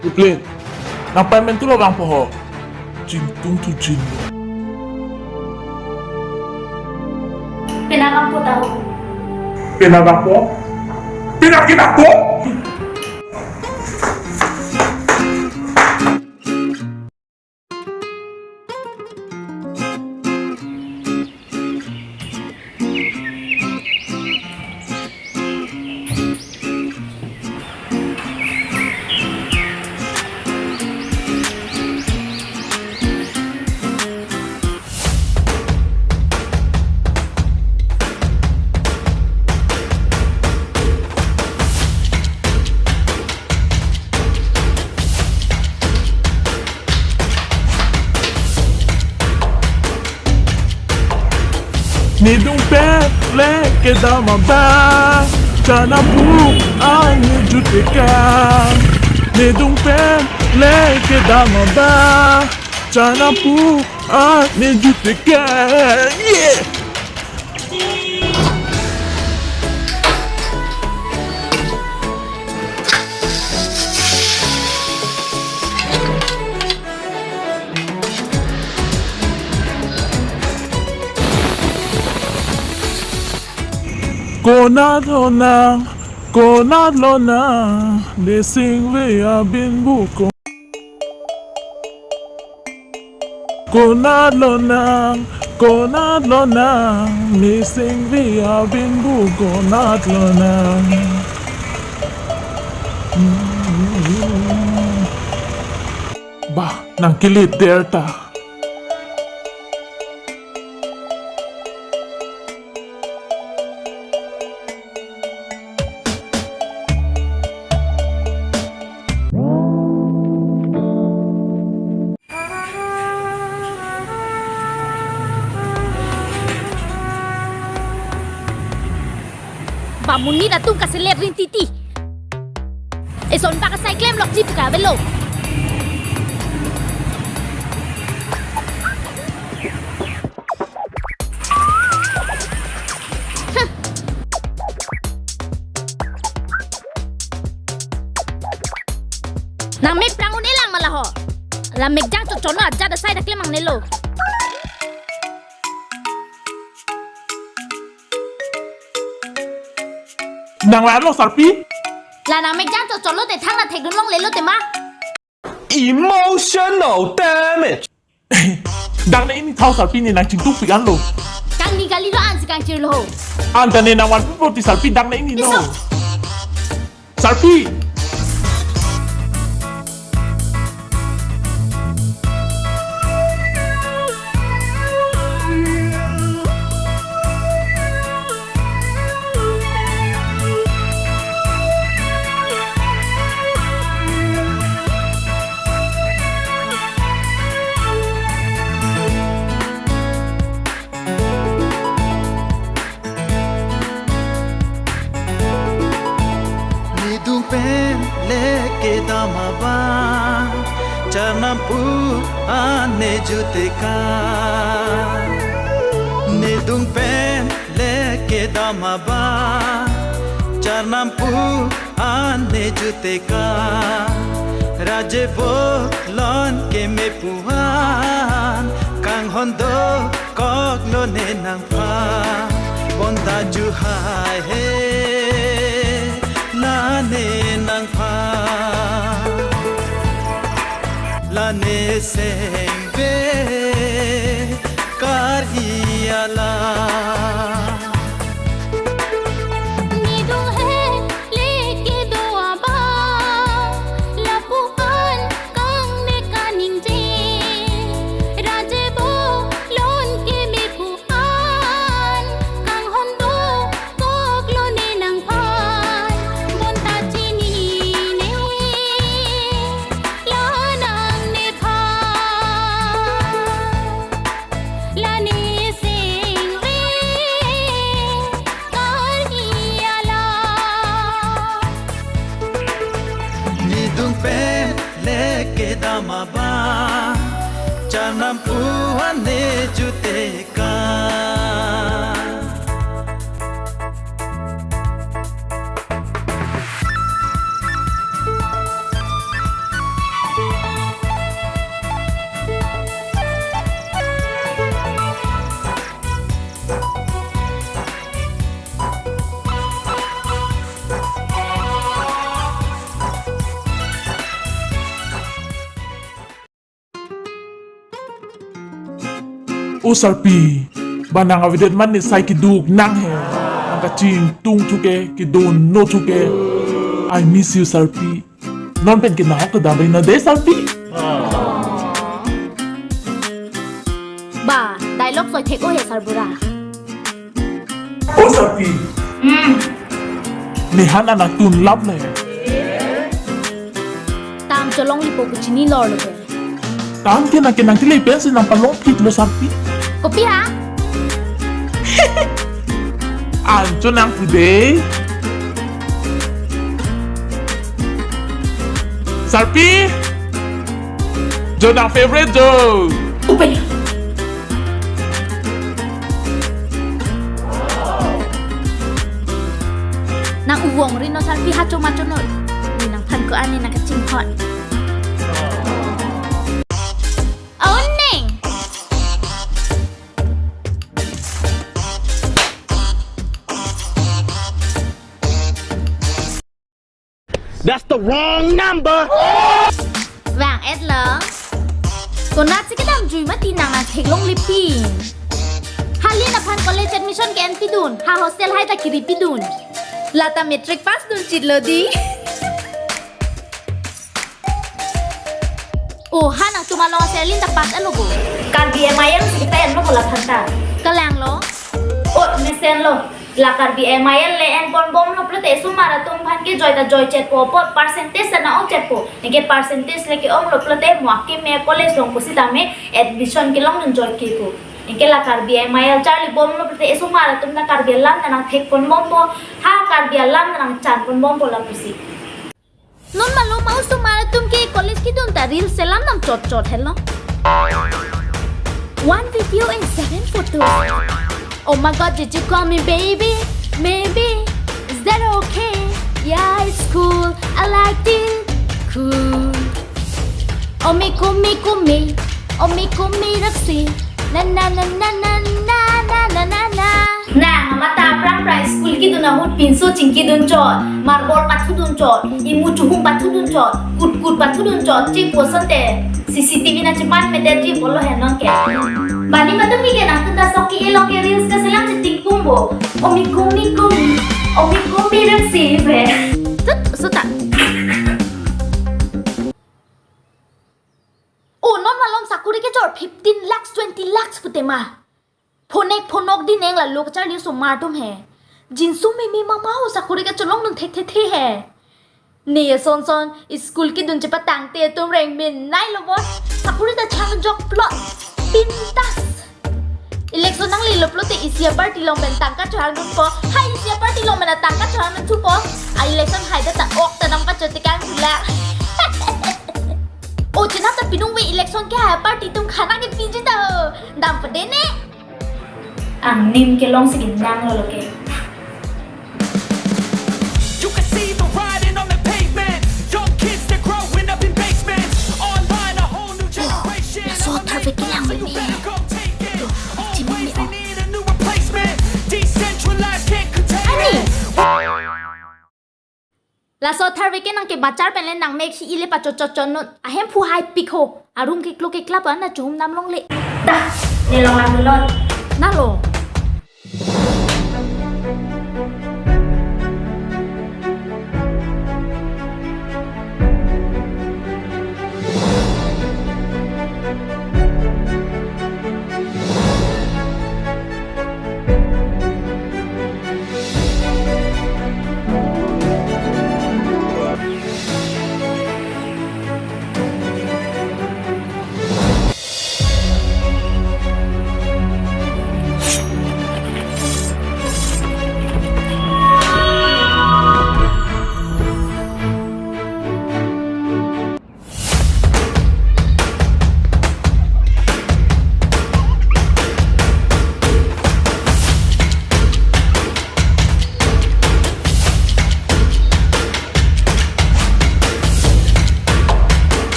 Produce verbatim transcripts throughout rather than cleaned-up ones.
Plate. Nang payment tu lo bang po ho. Chingtung tu jin lo. Penang ang po tahu. Penang ang po. Penang kita po. Nedung pen le kedam abang, charnam pu an ne jut tekang. Nedung pen le kedam abang, charnam pu an ne jut tekang. Yeah! Konat lonang, konat lonang, ne singve abin buko. Konat lonang, konat lonang, ne singve abin bu konat lonang. Bah, nang kilit der ta. Ba monit atum kaselet rin titi. Eson bak asai klemlok ji pu ka avelo. Nang mek prang un-e lang ma la ho. La mekjang chotchot non ajat asai ta klem nangne lo. Nang la lo sarpi? La nang mekjang chotchot lote thang na thekdun longle lote ma. Emotional damage. Dang na ini thau sarpi ne nang chingtupik an lo. Kangni kali lo ansi kangchir lo. Anta ne nang vanpo ti sarpi dang na ini no. Iso. Sarpi. Nedung pen le kedam abang, charnam pu an ne jut tekang. Nedung pen le kedam abang, charnam pu an ne jut tekang. Raje vo lon keme pu an, kanghon dokok lo ne nangphan. Bonta juhai he, la ne nangphan. La ne sengve karhi alam. Nedung he le kedo abang, lapu an kangne kaningje. Raje vo lon keme pu an, kanghon dokok lo ne nangphan. Bonta chinine, la nang nephan. La ne sengve karhi alam. Nedung pen le kedam abang, charnam pu an ne jut tekang. O Sarpi, ba nang avedet mane sai keduk nang he. Nang kachingtung thuke, kedun no thuke. I miss you, Sarpi. Non pen ke nahok kedam ri na de, Sarpi. Ba, dialogue soi thek o he, Sarbura. O Sarpi. Hmm. Nehan anak tun lap le. Tam cholong lipo kuchini lor lo ke. Tam ke nang ke nang tile pensi nang palong phit lo, Sarpi. Kopi ha? Ancho nang today. Sarpi. Jo nang favorite jo. Upay. Nang uvong ri no Sarpi ha choma chono. Ne nangphan ko-an ne nang kachinghon. Oning. That's the wrong number. Vang-et lo. Konat si kedam jui mati nang nang theklong lipin. Hali na phan college admission ke-en pidun. Ha hostel hai ta kiri pidun. Lata matric pass dun chit lo di. O, ha nangtum along aserlin ta pass alo bo. Karbi M I L si ta enlo bo la phanta. Kalang lo. O, mesen lo. La Karbi M I L le enpon bomlo pulote osomar atum aphan ke joi ta joi chetpo apot percentage ta nang-ong chetpo. Anke percentage le ke-onglo pulote mo akeme college along pusitame admission kelong dun joi ke ko. Anke la Karbi M I L charli bomlo pulote osomar atum ta Karbi alam ta nang thekpon bompo. Ha Karbi alam ta nang chanpon bompo lapusi. Non malom osomar atum ke college kedun ta reels selam nang chot chot helo. One video and seven photos. Oh my God, did you call me baby? Maybe. Is that okay? Yeah, it's cool. I like it. Cool. Oh me, cool me, cool me. Oh me, cool me, let's see. Na na na na na na na na na na. Nang, mata aphrang aphrang school kedun ahut pinso chingki dun chot, marbol pathu dun chot, imu chuhum pathu dun chot, kut kut pathu dun chot, chipo asonte C C T V nang cheman meter ji bolo henong ke. Bani matum ke nangtum ta sok ke-e along ke reels kaselam chetik pumbo. Omi kumi kumi, omi kumi rem si be. Tut, suta. O non malom sakuri kechor fifteen lakhs, twenty lakhs pute ma. Phonek phonok di neng la lok charli osomar atum he. Jinsu meme mama o sakuri kecholong dun thekthe the he. Ne ason son school kedun chepatangte atum reng min nai lo bo. Sakuri ta chang jok plot. Pintas. Election nanglelo pulote isi aparty along pen tangka chohang dunpo. Hai isi aparty along pen tangka chohang dunthupo. A election hai ta ta ok ta nang pachotekang thula. O chenam ta pinung ve election ke hai aparty atum khana ke piji ta ho. Dam pade ne. Angnim kelong si ginang lo ke. You can see them riding on the pavement. Young kids, they're growing up in basements. Online, a whole new generation. Laso tharve kelang meme. All they need a new replacement. Decentralized, can't contain it. Laso tharve ke nang ke bachar pen le nang mek si ile pacho cho cho non. Ahemphu hai pik ho. Arum keklo kekla pa na chum nam longle. Da, ne long lang non. Na lo.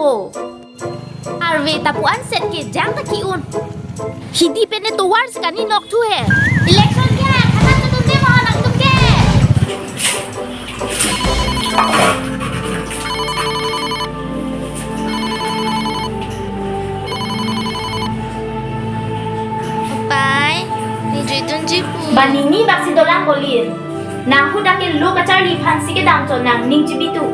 Arve ta pu-an set ke jang ta ki-un. Hidi pen ne tovar si kani nok thu he. Election ke khana chedunde ma nangtum ke. Pai, ni juidunji pu. Banini bak si dolang bolir. Nang hadak ke lo kacharli aphan si kedam chot nang ning chibi tu.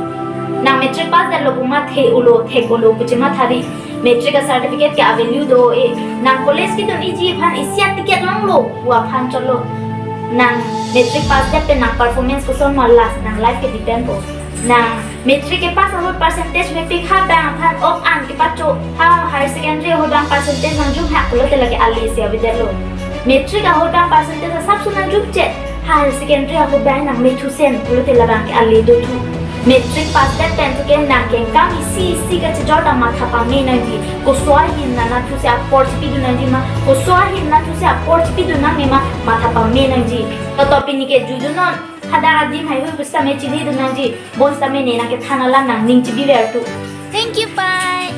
Nang matric pass detlo pu ma the ulo, thek ulo pu chematha ri. Matric a certificate ke a-value do-e. Nang college kedun-iji aphan isi a-ticket longlo pu aphan chotlo. Nang matric pass det pen nang performance koson ma last nang life ke depend po. Nang matric ke pass ahut percentage mepik ha bang aphan ok an kepacho ha higher secondary ahut bang percentage nang jum ha pulote lake ale si avedetlo. Matric ahut bang percentage asapso nang jum chet ha higher secondary ahut bang nang methu sen pulote labang ke ale do thu. Matric pass det pen thu ke nang kengkam isi isi kachejor ta matha pame nangji. Koso ahin nana thu si apor chipidun nangji ma, koso ahin na thu si apor chipidun nangne ma matha pame nangji. Toto pini ke juidunnon. Hadak adim haihui pusitame chinidun nangji. Bonsitame ne nang kethan alam nang ning chibi ver tu. Thank you